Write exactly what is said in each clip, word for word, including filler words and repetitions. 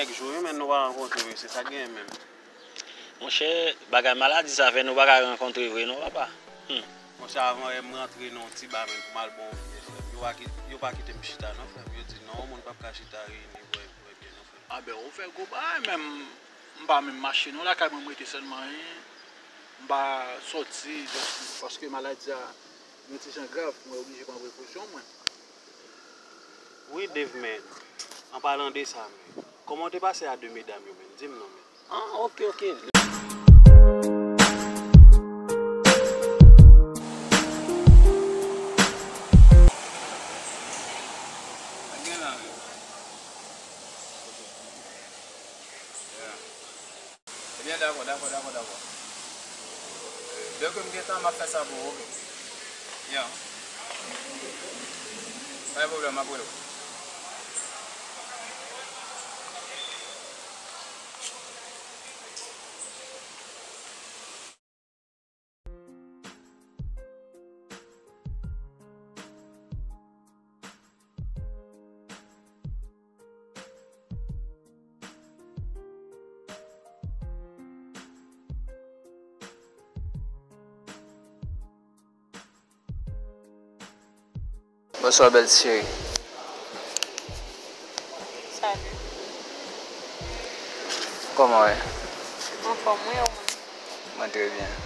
Kèk jou, wi, men nou pa rankontre, wi, se sa k genyen menm. Monchè, bagay maladi sa fè nou pa ka rankontre vre non, papa. Hmm. Monchè, avan yè m rantre nan yon ti ba, men pou m al ba yon vye, frè m. Yo pa ki-, yo pa kite m chita non, frè m. Yo di non, moun p ap ka chita reyini vre, vre byen non, frè m. A ben, ou fè gwo bagay, men m, m pa menm mache non, lakay mwen m rete sèlman, en. M pa sòti, just paske maladi a yon ti jan grav, mwen oblije pran prekosyon mwen. Wi, Dave, men, an palan de sa, men, kòman w te pase a de medam yo, men? Di m non, men. Ah, ok, ok. Ebyen, dakò, dakò, dakò, dakò. Lè ke m gen tan, m ap fè sa pou ou, ok? Ya. Pa gen pwoblèm, m ap rele w. Bonswa, bèl cheri. Salut. Kòman w ye? Anfòm, wi, e ou menm? Mwen trè byen.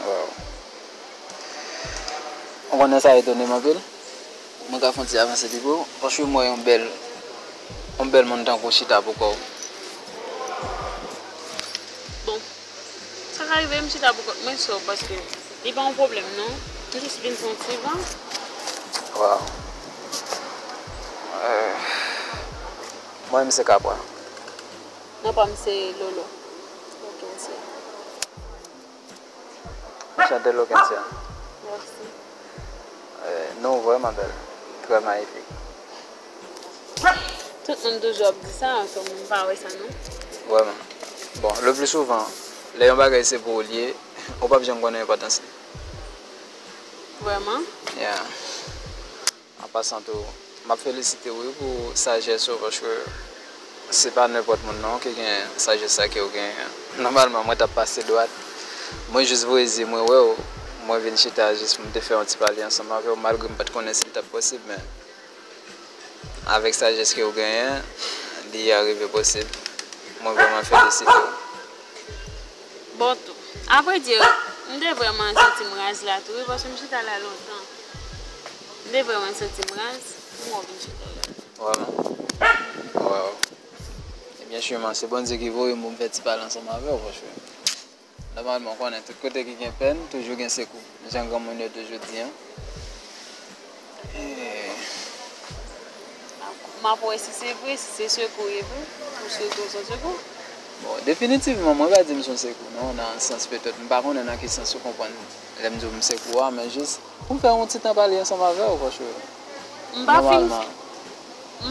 Waw. Ou konnen sa etone m anpil? Mwen ka fè yon ti avanse pi pre w, paske m wè yon bèl, yon bèl moun tankou w chita pou kò w. Bon, sa ka rive m chita pou kont mwen, so, paske li pa yon pwoblèm, non. M jis vin fè yon ti van. Waw. Euh, mwen menm se Kapwa. Non, pa m se Lolo. Lokensya. Enchante, Lokensya. Mèsi. Eh, non, vrèman bèl. Trè mayifik. Tout moun toujou ap di sa, so moun pa wè sa, non? Vrèman. Bon, le pli souvan, lè yon bagay se pou ou l ye, ou p ap janm konnen enpòtans li. Vrèman? Yeah. An pasan tou, m ap felisite w, wi, pou sajès ou, paske se pa nenpòt moun non ki gen sajès sa ke w genyen an. Nòmalman, mwen t ap pase dwat. Mwen jis voye zye mwen wè w. Mwen vin chita jis pou m te fè yon ti pale ansanm avè w, malgre m pa t konnen si l t ap posib, men avèk sajès ke w genyen an, li arive posib. Mwen vrèman felisite w. Bon, tou. Avrèdi, m te vrèman santi m raz la tou, wi, paske m chita la lontan. M te vrèman santi m raz, m wè w vin chita la. Vrèman? Waw. Ebyen, siman, se Bondye ki voye m pou m fè ti pale ansanm avè w, paske nòmalman, w konnen, tout kote ki gen pèn, toujou gen sekou. Jan granmoun yo toujou di an. Eh. M ap wè si se vre, si se sekou ye vre, ou swete w se sekou. Bon, definitivman, mwen pa di m se yon sekou, non, nan sans petèt, m pa konnen nan ki sans ou konprann lè m di w m sekou a, men jis pou m fè yon ti tan pale ansanm avè w, paske m pa fin, nòmalman,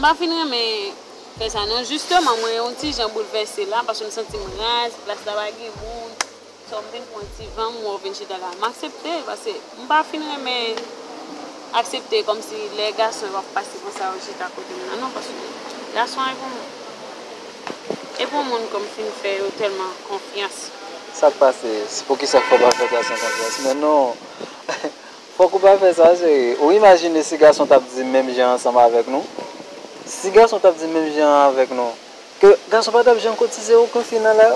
m pa fin renmen fè sa, non. Jisteman, mwen yon ti jan boulvèse la, paske m santi m raz, plas la pa gen moun. So, m vin pran ti van, m wè w vin chita la. M aksepte, paske m pa fin renmen aksepte kòmsi lè gason yo ap pase konsa, yo chita kote m nan, non, paske gason e pou, e pou moun ke m fin fè yo tèlman konfyans. Sa k pase? Poukisa fò w pa fè gason konfyans? Men non, fòk ou pa fè sa, cheri. Ou imajine si gason t ap di menm jan ansanm avèk nou? Si gason t ap di menm jan avèk nou, ke gason pa t ap janm koutize okenn fi nan la.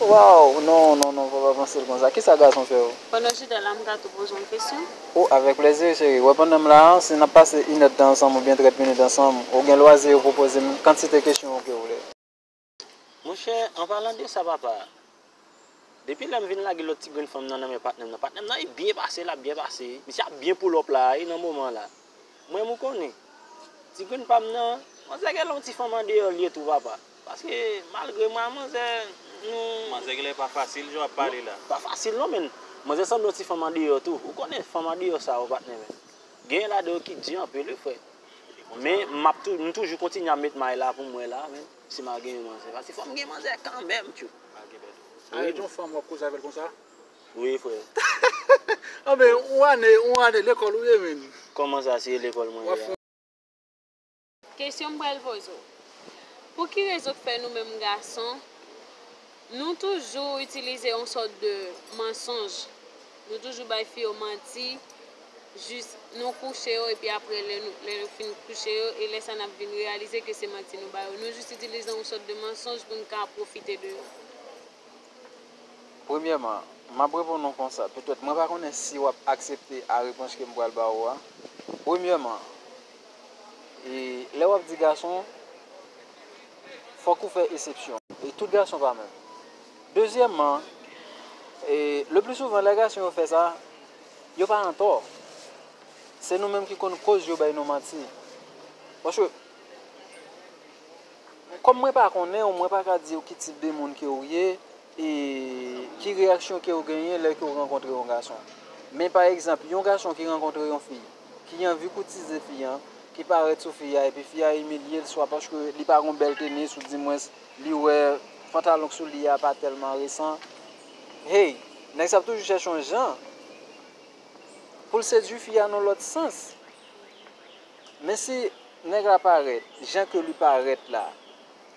Waw, non, non, non, fò w pa panse l konsa. Kisa gason fè w? Pandan w chita la, m ka tou poze w yon kesyon? O, avèk plezi, cheri. Wè, pandan m la a, si n ap pase inèdtan ansanm oubyen trant minit ansanm, ou gen lwazi ou pwopoze m kantite kesyon ou ke w vle. Monchè, an palan de sa, papa, depi lè m vin lage lòt ti grenn fanm nan nan men patnè m nan, patnè m nan, li byen pase, l ap byen pase. Misye ap byen pull up la, wi, nan moman la. Mwen, m, ou konnen. Ti grenn pa m nan, manzè gen yon ti fanm andeyò l ye tou, papa. Paske, malgre mwen, manzè, nou... Manzè genlè pa fasil, jan w ap pale la. Non, pa fasil non, men manzè sanble yon ti fanm andeyò tou. Ou konnen fanm andeyò sa yo, patnè, men. Gen ladan yo ki di anpil, wi, frè. Men, m ap tou, m toujou kontinye ap met may la pou m wè la, men, si m a genyen manzè. Paske fò m gen manzè kanmenm, tchou. Wi. Yon fanm w ap koze avè l konsa? Wi, frè. Anben, yon ane, yon ane lekòl ou ye, men. Kòman sa, se lekòl mwen ye a? Kesyon m pral poze w. Pou ki rezon k fè nou menm gason, nou toujou itilize yon sòt de mansonj? Nou toujou bay fi yo manti, jis nou kouche yo, epi apre, lè nou, lè nou fin kouche yo, e lè sa n ap vin reyalize ke se manti nou ba yo. Nou jis itilize yon sòt de mansonj pou n ka pwofite de yo. Premyèman, m ap reponn ou konsa, petèt mwen pa konnen si w ap aksepte a repons ke m pral ba ou a. Premyèman, e lè w ap di gason, fòk ou fè esepsyon. E tout gason pa menm. Dezyèmman, e le pli souvan lè gason yo fè sa, yo pa antò. Se nou menm ki konn koz yo bay nou manti. Paske, kòm mwen pa konnen w, mwen pa ka di w ki tip de moun ke w ye, e ki reyaksyon ke w genyen lè ke w rankontre yon gason. Men pa egzanp, yon gason ki rankontre yon fi, ki anvi koutize fi an, ki parèt sou fi a, epi fi a imilye l, swa paske li pa gen bèl tenis, oudimwens li wè pantalon k sou li a pa tèlman resan, hey, nèg sa ap toujou chèche yon jan pou l sedui fi a nan lòt sans. Men si nèg la parèt jan ke li parèt la,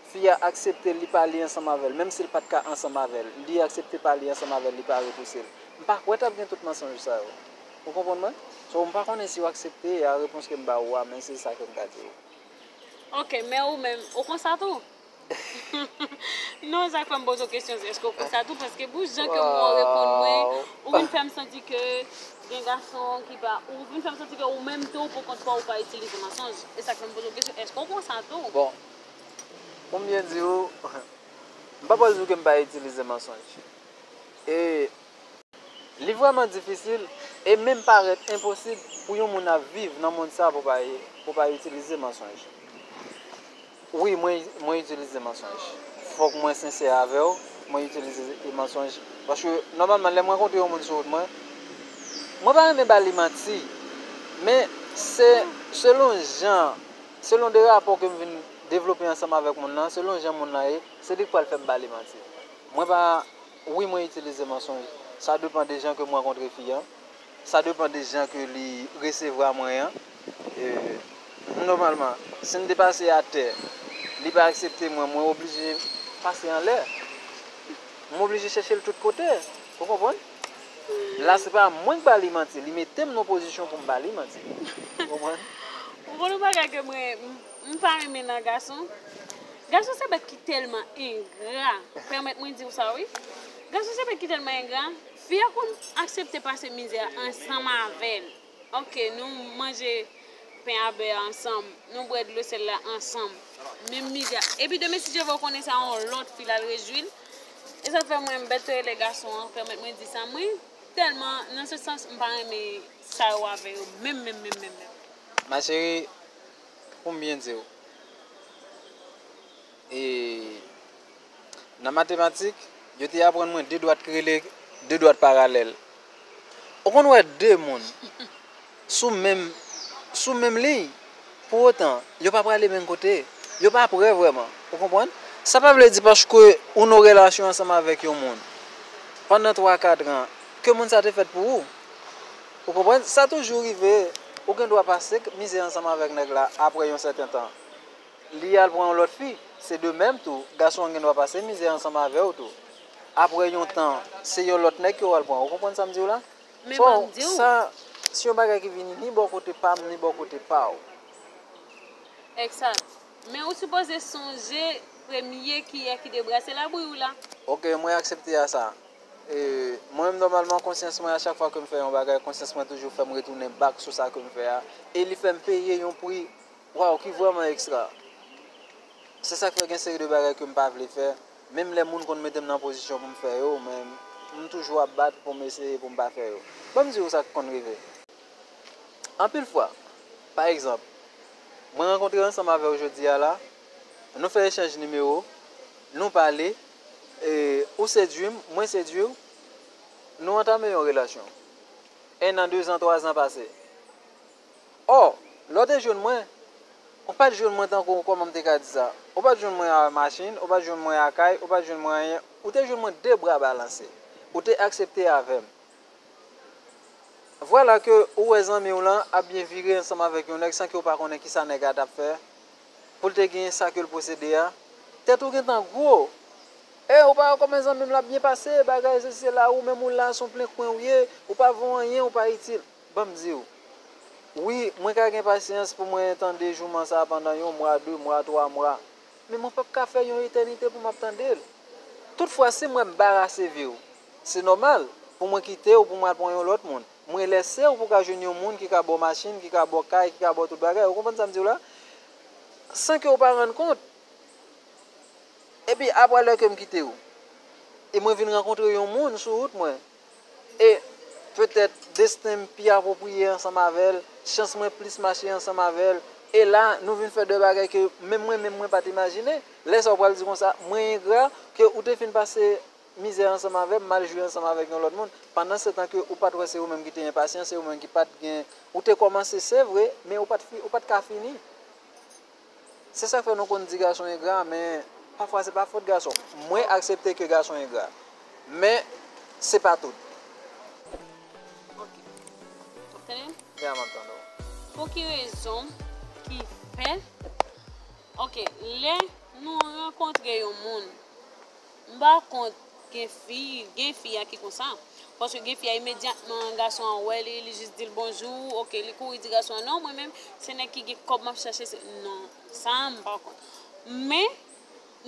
fi a aksepte li pale ansanm avè l, menm si l pa t ka ansanm avè l, li aksepte pale ansanm avè l, li pa repouse l, m pa kwè t ap gen tout mansonj sa yo. Ou konprann mwen? So, m pa konnen si w aksepte a repons ke m ba ou a, men se sa ke m ka di w. Ok, men ou menm, ou konsa tou? Non, sa k fè m poze w kesyon, se èske w konsa tou? Paske pou jan ke mwen w reponn mwen, ou vin fè m santi ke gen gason ki pa, ou vin fè m santi ke ou menm tou, pou kont pa w, ou pa itilize mansonj. E sa k fè m poze w kesyon, èske w konsa tou? Bon, pou m byen di w, m pa pral di w ke m pa itilize mansonj. E li vrèman difisil e menm parèt enposib pou yon moun ap viv nan mond sa pou pa, pou pa itilize mansonj. Wi, mwen, mwen itilize mansonj. Fòk mwen sensè avè w, mwen itilize mansonj. Paske, nòmalman, lè m rankontre yon moun sou wout mwen, mwen pa renmen ba li manti. Men, se selon jan, selon de rapò ke m vin devlope ansanm avèk moun nan, selon jan moun nan ye, se li k pral fè m ba li manti. Mwen pa, wi, mwen itilize mansonj. Sa depann de jan ke m rankontre fi an. Sa depann de jan ke li resevwa mwen an. E, nòmalman, si m te pase atè, li pa aksepte mwen, mwen oblije pase anlè. M oblije chèche l tout kote. Ou konprann? La, se pa mwen k ba li manti. Li mete m nan pozisyon pou m ba li manti. Ou konprann? Ou konn yon bagay ke mwen, m, m pa renmen nan gason? Gason se bèt ki tèlman engra. Pèmèt mwen di w sa, wi. Gason se bèt ki tèlman engra. Fi a konn aksepte pase mizè ansanm avè l. Ok, nou manje pen a bè ansanm, nou bwè dlo sèl la ansanm. Menm mizè. Epi demen, si Dye vle, w konnen se a yon lòt fi l al rejwi l. E sa k fè mwen, m bèt touyè lè gason an pèmèt mwen di sa. Mwen, tèlman, nan se sans, m pa renmen sa yo avè yo. Menm, menm, menm, menm, menm. Ma chérie, pou m byen di w, e, nan matematik, yo te aprann mwen de dwat ki rele de dwat paralèl. Ou konn wè de moun sou menm, sou menm liy, pou otan, yo pa prale menm kote. Yo pa prè vrèman. Ou konprann? Sa pa vle di paske ou nan relasyon ansanm avèk yon moun pandan twa, kat an, ke moun sa te fèt pou ou. Ou konprann? Sa toujou rive, ou gen dwa pase mizè ansanm avèk nèg la apre yon sèten tan. Li al pran yon lòt fi, se de menm tou, gason an gen dwa pase mizè ansanm avè w tou. Apre yon tan, se yon lòt nèg ke w al pran. Ou konprann sa m di w la? Men ban m di w. Sa, se yon bagay ki vini ni bò kote pa m, ni bò kote pa w. Exact. Men ou sipoze sonje premye kiyè ki te brase labri w la. Ok, mwen aksepte a sa. E, mwen menm, nòmalman, konsyans mwen, a chak fwa ke m fè yon bagay, konsyans mwen toujou fè m retounen back sou sa ke m fè a. E li fè m peye yon pri, waw, ki vrèman ekstra. Se sa k fè gen seri de bagay ke m pa vle fè. Menm lè moun konn mete m nan pozisyon pou m fè yo, men m toujou ap bat pou m eseye pou m pa fè yo. Ban m di w sa k konn rive. Anpil fwa, pa egzanp, mwen rankontre ansanm avè w jodi a la, nou fè echanj nimewo, nou pale, e, ou sedui m, mwen sedui w, nou antame yon relasyon. En an, de zan, twa zan pase. Ò, lè w te jwenn mwen, ou pa t jwenn mwen tankou, kòman m te ka di sa? Ou pa t jwenn mwen a machin, ou pa t jwenn mwen a kay, ou pa t jwenn mwen anyen, ou te jwenn mwen de bra balanse. Ou te aksepte avè m. Vwala ke ou wè zanmi w lan ap byen vire ansanm avèk yon nèg san ke w pa konnen kisa nèg la t ap fè pou l te genyen sa ke l posede a, Tèt ou gentan gwo. E ou pa wè kòman zanmi m l ap byen pase, bagay sesi sela, ou menm ou la, se yon plen kwen ou ye, ou pa vo anyen, ou pa itil. Ban m di w. Wi, mwen ka gen pasyans pou mwen tande jouman sa a pandan yon mwa, de mwa, twa mwa. Men mwen p ap ka fè yon etènite pou m ap tande l. Toutfwa, si m wè m barase vi w, se nòmal pou mwen kite w, pou mwen al pran yon lòt moun. Mwen lese w pou w ka jwenn yon moun ki ka ba w machin, ki ka ba w kay, ki ka ba w tout bagay. Ou konprann sa m di w la? San ke w pa rann kont. Epi apre lè ke m kite w, e mwen vin rankontre yon moun sou wout mwen, e petèt desten m pi apwopriye ansanm avè l, chans mwen plis mache ansanm avè l, e la, nou vin fè de bagay ke menm mwen menm mwen pa t imajine. Lè sa a, w pral di konsa, mwen engra, ke ou te fin pase mizè ansanm avè m, m al jwi ansanm avèk yon lòt moun. Pandan se tan ke ou pa t wè se ou menm ki te enpasyan, se ou menm ki pa t gen, ou te kòmanse, se vre, men ou pa t fi, ou pa t ka fini. Se sa k fè nou konn di gason engra, men pafwa se pa fòt gason. Mwen aksepte ke gason engra, men se pa tout. Ok. W ap tande m? Ya, m ap tande w. Pou ki rezon ki fè, ok, lè nou rankontre yon moun, m pa kont gen fi, gen fi a ki konsa. Paske gen fi a imedyatman gason an wè li, li jis di l bonjou, ok, li kouri di gason an, non, mwen menm, se nèg ki gen kòb m ap chache, se, non, sa a m pa kont. Men,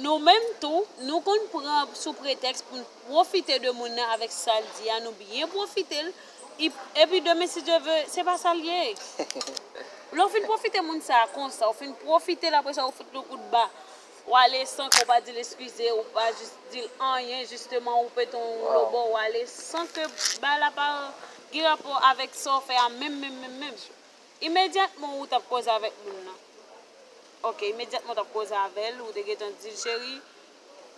nou menm tou, nou konn pran sou pretèks pou n pwofite de moun nan avèk sa l di a, nou byen pwofite l, epi demen, si Dye ve, se pa sa l ye. Lè w fin pwofite moun sa a konsa, w fin pwofite l, apre sa, w fout li yon kout ba. W ale san ke w pa di l eskize, ou pa jis di l anyen, jisteman, ou pete yon lobo, w ale san ke bagay la pa gen rapò avèk sa w fè a menm, menm, menm, menm. Imedyatman ou t ap koze avèk moun nan. Ok, imedyatman ou t ap koze avè l, ou te gentan di l, cheri,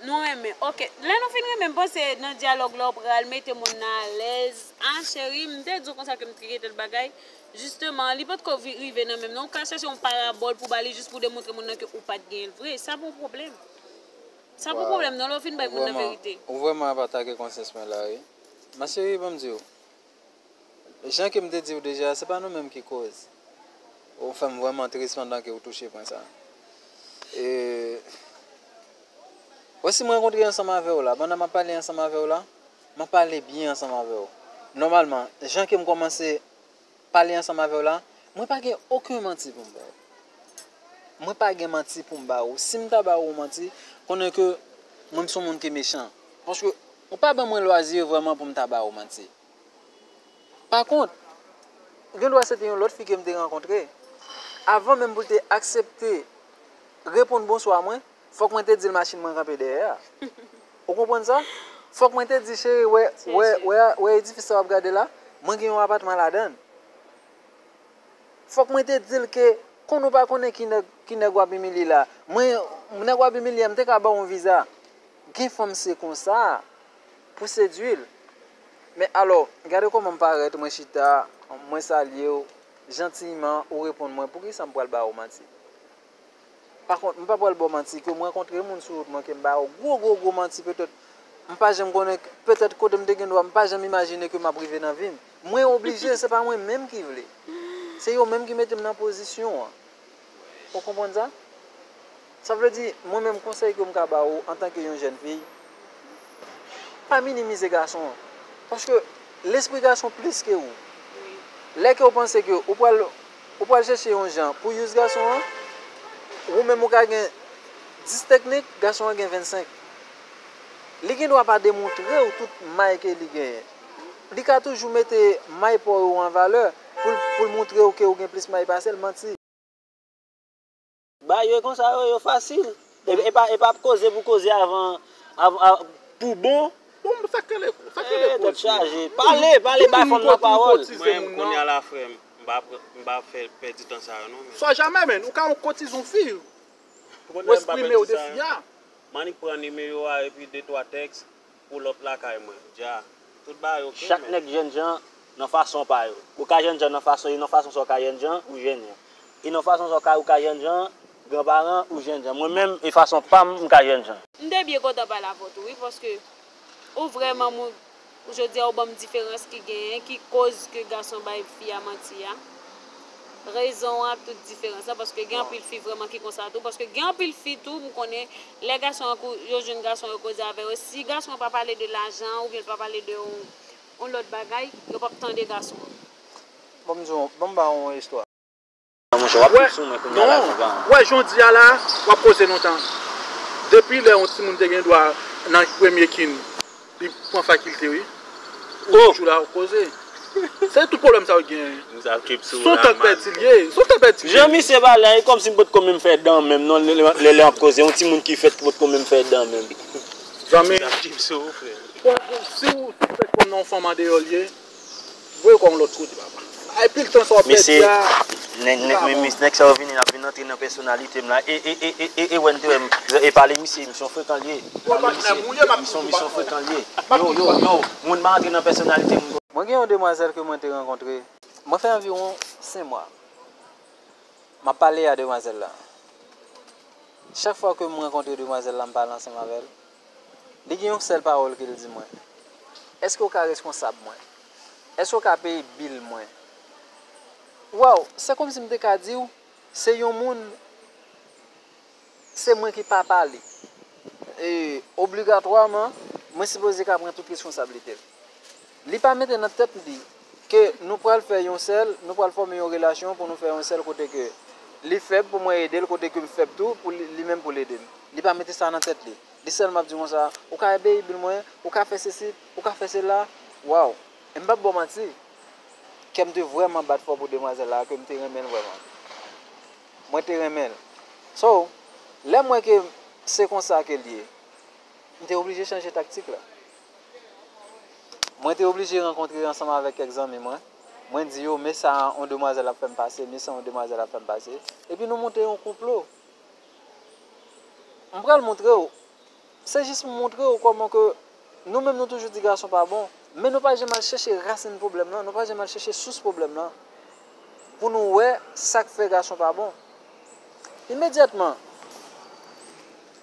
nou renmen. Ok, lè nou fin renmen, m panse nan dyalòg la ou pral mete moun nan alèz. Ah, cheri, m te di w konsa ke m te gen tèl bagay. Jisteman, li potko vi- rive nan menm non. Ou ka chèche yon parabòl pou ba li jis pou demontre moun nan ke ou pa t gen l vre. Sa pa yon pwoblèm. Sa pa yon pwoblèm non, lè w fin bay moun nan verite. Ou vrèman ap atake konsyans mwen la, wi. Ma chérie, ban m di w. Jan ke m te di w deja, se pa nou menm ki koz. Ou fè m vrèman tris pandan ke w touche pwen sa. E, wè si m rankontre ansanm avè w la, pandan m ap pale ansanm avè w la, m ap pale byen ansanm avè w. Nòmalman, jan ke m kòmanse pale ansanm avè w la, mwen pa gen okenn manti pou m ba w. Mwen pa gen manti pou m ba ou. Si m ta ba ou manti, konnen ke mwen m se yon moun ki mechan. Paske ou pa ban mwen lwazi vrèman pou m ta ba ou manti. Pa kont, gen dwa se te yon lòt fi ke m te rankontre. Avan menm pou l te aksepte reponn bonswa mwen, fòk mwen te di l machin mwen kanpe dèyè a. Ou konprann sa? Fòk mwen te di, cheri, wè, wè, wè, wè edifis sa w ap gade la, mwen gen yon apatman ladan l. Fòk mwen te di l ke, konn ou pa konnen ki nèg, ki nèg w ap imilye la. Mwen, nèg w ap imilye a, m te ka ba w yon viza. Gen fanm se konsa, pou sedui l. Men alò, gade kòman m parèt, mwen chita, mwen salye w, jantiyman, ou reponn mwen, poukisa m pral ba ou manti? Pa kont, m pa pral ba w manti ke m rankontre moun sou wout mwen ke m ba yo gwo, gwo, gwo manti petèt. M pa janm konnen, petèt kote m te gen dwa, m pa janm imajine ke m ap rive nan vi m. Mwen oblije, se pa mwen menm ki vle. Se yo menm ki mete m nan pozisyon an. Ou konprann sa? Sa vle di, mwen menm konsèy ke m ka ba ou antanke yon jèn fi, pa minimize gason an. Paske lespri gason plis ke ou. Lè ke w panse ke ou pral, ou pral chèche yon jan pou use gason an, ou menm ou ka gen dis teknik, gason an gen vennsenk. Li gen dwa pa demontre w tout may ke li genyen. Li ka toujou mete may pa w yo an valè pou l, pou l montre w ke ou gen plis may pase l, manti. Bagay yo konsa yo, yo fasil. E, e pa, e pa koze pou koze avan, avan, a, pou bon. Bon, sa k rele, sa k rele koze? Tèt chaje. Pale, pale, bay fanm nan pawòl. Mwen menm kounye a la frè m, m pa pran, m pa fè pèdi tan sa yo non men. Swa jamè, men, ou ka yon kotiz yon fi. Ou eksprime w de fi a. M annik pran nimewo a epi de twa tèks pou lòt lakay mwen. Dja. Tout bagay ok. Chak nèg jènjan nan fason pa yo. Ou ka jènjan nan fason, e nan fason sa w ka jènjan, ou jènjan. E nan fason sa w ka, ou ka jènjan, granparan, ou jènjan. Mwen menm, e fason pa m, m ka jènjan. M te byen kontan pale avè w tou wi, paske ou vrèman moun, jodi a ou ban m diferans ki genyen, ki koz ke gason bay fi a manti a. rezon an ak tout diferans lan, paske gen anpil fi vrèman ki konsa tou, paske gen anpil fi tou, m konnen, lè gason an kou-, yo jwenn gason yo koze avè yo, si gason an pa pale de lajan, oubyen l pa pale de yon, yon lòt bagay, yo p ap tande gason an. Bon, m di w, bon, m ba w yon istwa. Monchè, w ap viv sou mwen kounye a la, non, Jan. Wè, jan w di a la, w ap koze lontan. Depi lè yon timoun te gen dwa nan premye kin, li pran fakilte, wi. Ou toujou la, w ap koze. Se tout pwoblèm sa yo genyen. Son tan k pèdi l ye. Son tan pèdi l ye. Jan misye pale a, e kòmsi m potko menm fè dan menm, non, lè, lè, lè, lè m ap koze, yon timoun ki fèt ki potko menm fè dan menm. Zanmi, si w fèk konn nan yon fanm andeyò l ye, voye kò w yon lòt kote, papa. Ay, pil tan sa w ap pèdi a. Mesye, nèg, nèg, men, men, nèg sa yo vini, n ap vin antre nan pèsonalite m la. E, e, e, e, e, e, wè n te wè m, e, pale misye, misye yon frekan l ye. Pale misye, misye yon, misye yon frekan l ye. Yo, yo, yo, moun pa antre nan pèsonalite moun. Mwen gen yon demwazèl ke mwen te rankontre. Mwen fè anviwon senk mwa. M ap pale a demwazèl la. Chak fwa ke m rankontre demwazèl la, m pale ansanm avè l. Li gen yon sèl pawòl ke l di mwen. Èske w ka reskonsab mwen? Èske w ka peye bil mwen? Waw, se kòmsi m te ka di w, se yon moun, se mwen ki papa li. E, obligatwaman, mwen sipoze ka pran tout reskonsablite l. Li pa mete nan tèt li ke nou pral fè yon sèl, nou pral fòme yon relasyon pou nou fè yon sèl kote ke li fèb pou mwen ede l, kote ke m fèb tou pou li, li menm pou l ede m. Li pa mete sa nan tèt li. Li sèlman ap di konsa, ou ka peye bil mwen, ou ka fè sesi, ou ka fè sela. Waw. E m p ap ba w manti. Kè m te vrèman bat fò pou demwazèl la, ke m te renmen l vrèman. Mwen te renmen l. So, lè m wè ke se konsa ke l ye, m te oblije chanje taktik la. Mwen te oblije rankontre ansanm avèk kèk zanmi mwen. Mwen di yo, men sa yon demwazèl ap fè m pase, men sa yon demwazèl ap fè m pase. Epi nou monte yon konplo. M pral montre w. Se jis pou montre w kòman ke nou menm nou toujou di gason pa bon, men nou pa janm al chèche rasin pwoblèm lan, nou pa janm al chèche sous pwoblèm lan pou nou wè sa k fè gason pa bon. Imedyatman,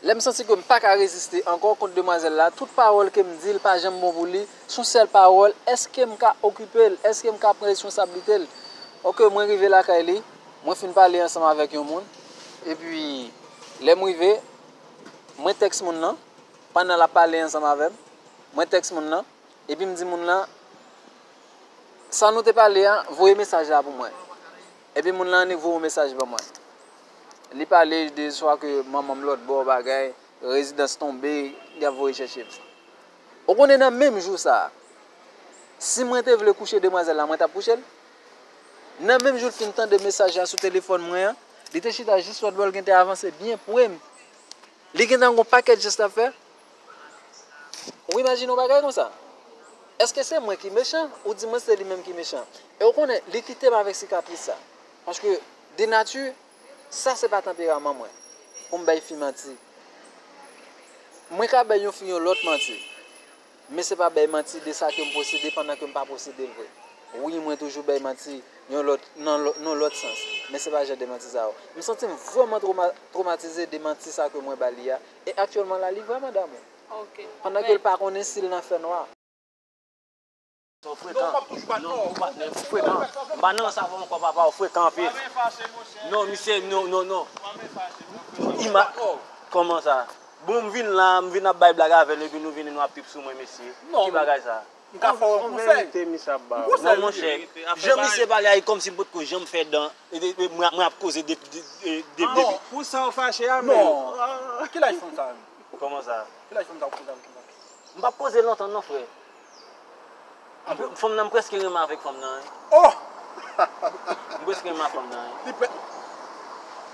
lè m santi ke m pa ka reziste ankò kont demwazèl la, tout pawòl ke m di l pa janm bon pou li, s on sèl pawòl, èske m ka okipe l, èske m ka pran responsablite l? Oke, mwen rive lakay li, mwen fin pale ansanm avèk yon moun, epi lè m rive, mwen tèks moun nan, pandan l ap pale ansanm avè m, mwen tèks moun nan, epi m di moun lan, sa nou te pale a, voye mesaj la pou mwen. Epi moun lan annik voye yon mesaj ban mwen. Li pale de swa ke manman m lòtbò bagay, rezidans tonbe, y ap voye chèche m. Ou konnen nan menm jou sa a, si mwen te vle kouche demwazèl la, mwen t ap kouche l. Nan menm jou l fin tande mesaj la sou telefòn mwen an, li te chita jis lòtbò, l gen te avanse byen pre m. Li gentan gen yon pakèt jès l ap fè. Ou imajine yon bagay konsa? Èske se mwen ki mechan ou di mwen se li menm ki mechan? E ou konnen, li kite m avèk sikatris sa. Paske, de nati, sa se pa tanperaman mwen. Pou m bay fi manti. Mwen ka bay yon fi yon lòt manti. Men se pa bay manti de sa ke m posede pandan ke m pa posede l vre. Wi, mwen toujou bay manti yon lòt, nan lò-, nan lòt sans. Men se pa jan de manti sa yo. M santi m vrèman twoma-, twomatize de manti sa ke mwen ba li a. E aktyèlman la, li vrèman damou. Pandan ke l pa konnen si l nan fènwa. Ou frekan. Non, ou pa, ou frekan. M pa nan sa ankò, papa, ou frekan anpil. Non, misye, non, non, non. Ima-, kòman sa? Bon, m vin la, m vin ap bay blag avè l, epi nou vini, nou ap pip sou mwen, mesye. Ki bagay sa? M ka fè w yon konsèy. M konsèy. Non, monchè. Jan misye pale a, e kòmsi m potko janm fè dan. E, e, e, mwen, mwen ap koze depi, de, de, de, depi. Pou sa w fache a menm. Non. Ki laj fanm sa menm? Kòman sa? Ki laj fanm sa w ap koze avèk li la? M p ap koze lontan non, frè. Fanm nan, m prèske renmen avèk fanm nan, wi. Oh! M prèske renmen ak fanm nan, wi. Li prè-,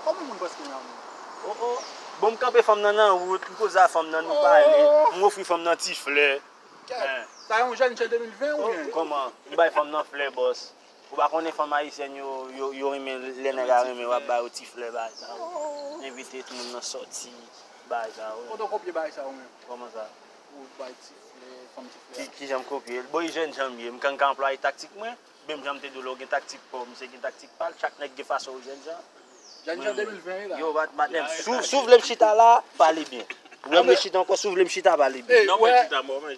kòman moun prèske renmen ak moun? Oh, oh. Bon, m kanpe fanm nan nan wout, m koze ak fanm nan, nou pale. M ofri fanm nan ti flè. Kèt. Sa yon jèn jan de mil ven oubyen? Kòman? M bay fanm nan flè, bòs. Ou pa konnen fanm ayisyèn yo, yo, yo renmen lè nèg la renmen w ap ba yo ti flè bagay sa yo. Envite tout moun nan sòti bagay sa yo. Kote w kopye bagay sa yo menm? Kòman sa? Ou bay ti flè, fanm ti flè. Ki, kijan m kopye l? Bon, e jèn jan m ye. M ka, m ka anplwaye taktik mwen. Menm jan m te di w la, ou gen taktik pa w, misye gen taktik pa l. Chak nèg gen fason yo jèn jan. Jèn jan de mil ven wi la. Yo, bat, bat, si w, si w vle m chita la, pale byen. Ou vle m chita ankò, si w vle m chita, pale byen. Ey, wè,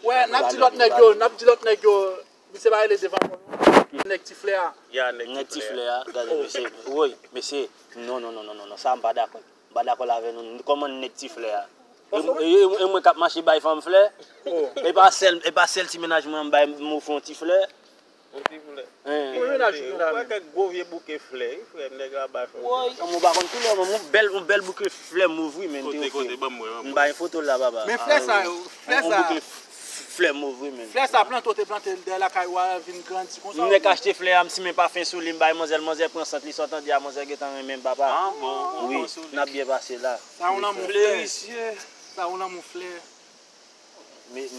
wè, n ap di lòt nèg yo, n ap di lòt nèg yo, misye pa rele devan mwen. Nèg ti flè a. Ya, nèg ti flè a. Gade, mesye. Woy, mesye. Non, non, non, non, non, non. Sa, m pa dakò. M pa dakò avè nou. Kòman nèg ti flè a? E, e, e, e mwen k ap mache bay fanm flè? E pa sèl, e pa sèl ti mennaj mwen m bay m ofri yon ti flè? Yon ti flè. Mwen menaj ou la. Ou wè kèk gwo vye bouke flè, wi, frè, nèg la bay fanm. Woy, mwen pa konn koulè, mwen, yon bèl, yon bèl bouke flè move, wi, men. Kote, kote, ban m wè, ban m wè. M bay foto la, papa. Men flè sa yo, flè sa. Yon bouke flè move, men. Flè sa plante, w te plante l dèyè lakay ou a, vin grandi konsa. Nèg achte flè a, m simen pafen sou li, m bay manzè l, manzè pran sant li, sa w tande a, manzè gentan renmen m, papa. Ah bon, wi, n ap byen pase la. Sa yon lanmou flè. Sa yon lanmou flè.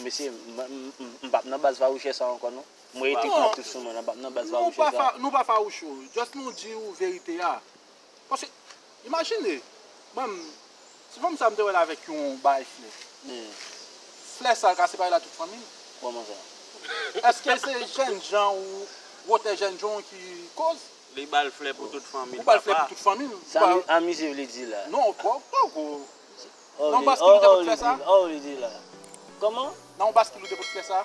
Mesye, m p ap nan baz fawouchè sa ankò non. Mwen etik nan tout sou mwen, m p ap nan baz fawouchè sa. Nou pa fawouchè, just nou di ou verite a. Paske, imajine, mwen, si fanm sa m te wè l avèk yon bagay flè. Flè sa l ka separe l ak tout fanmi l. Kòman sa? Èske se jènjan ou wotè jènjan w ki koz? Li ba l flè pou tout fanmi l. Ou ba l flè pou tout fanmi l. Sa Amize vle di la? Non, poko. Nan yon bas ki loute pou t fè sa? Oh, li di la. Kòman? Nan yon bas ki loute pou t fè sa?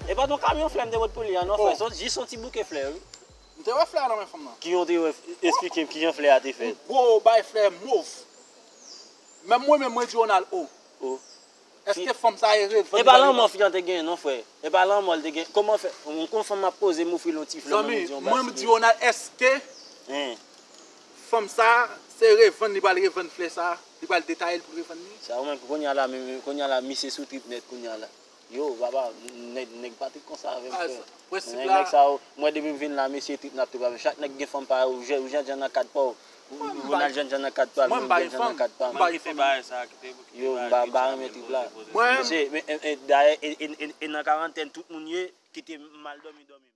E pa t yon kamyon flè m te pot pou li an non, frè. Se jis yon ti bouke flè, wi. M te wè flè a nan men fanm nan. Kijan w te wè? Esplike m kijan flè a te fèt. Yon gwo bay flè mov. Menm mwen menm mwen di Ronald o. O. Èske fanm sa e revann li pa revann? E pa lanmò fi an te genyen non frè. E pa lanmò l te genyen. Kòman fè? Yon kon fanm m ap poze m ofri l yon ti flè mwen menm di yon bas. Zanmi, mwen m di Ronald èske fanm sa se revann li pral revann flè sa? Li pral detaye l pou l revann li? Sa ou menm kounye a la menm kounye a la misye sou trip nèt kounye a la. Yo, papa, nèg, nèg pa te konsa avè m, frè. Prensip la. Nèg sa yo, mwen depi m vin la, mesye trip n ap trip avè m. Chak nèg gen fanm pa yo, ou jènjan nan kad pa w. Ronald jènjan nan kad pa l, mwen jènjan nan kad pa m. Mwen kite bagay sa, kite pou kite bagay. Yo, m pa renmen trip la. Mesye, dayè, e nan karantèn tout moun ye, kite m al dòmi, dòmi.